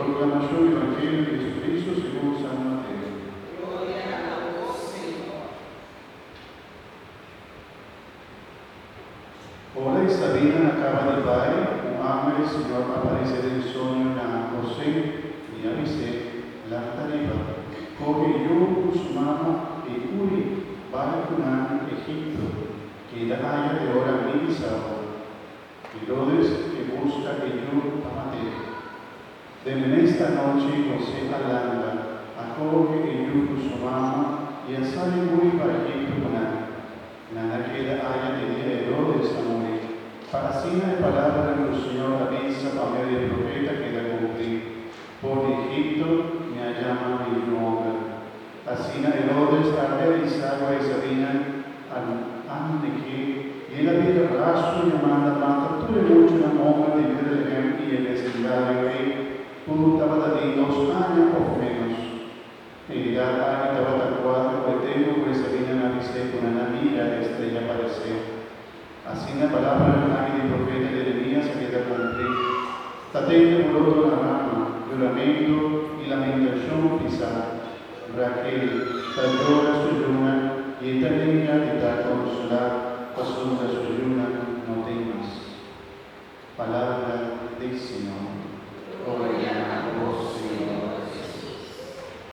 Proklamashon di Evangelio di Jesucristo segun San Mateo. Gloria na Bo, Señor. Ora e sabinan a kaba di bai, un angel di Señor a aparesé den soño na José i a bis'é, Lanta riba, kohe e yu ku su mama i hui bai ku nan Egipto, keda aya te ora mi bisa bo. Herodes ke buska e yu pa mat'é. Den e mes anochi José a lanta, a kohe e yu ku su mama i a sali hui pa Egipto ku nan. Nan a keda aya te dia Herodes a muri, pa asina e palabranan ku Señor a bisa pa medio di e profeta keda kumplí, For di Egipto mi a yama mi yu hòmber. Asina Herodes a realisá ku e sabinan a anek'é i el a bira rasu i a manda mata tur e muchanan hòmber di Betlehem i e besindario ei ku tabata tin dos aña òf ménos. E edat aki tabata kuadra ku e tempu ku e sabinan a bis'é ku nan a mira e strea aparesé. Asina e palabranan aki di profeta Jeremias a keda kumplí, Ta tende boroto na Rama, yoramentu i lamentashon pisá. Raquel ta yora su yunan i e ta nenga di ta konsolá pasobra su yunan no tin mas. Palabra di Señor.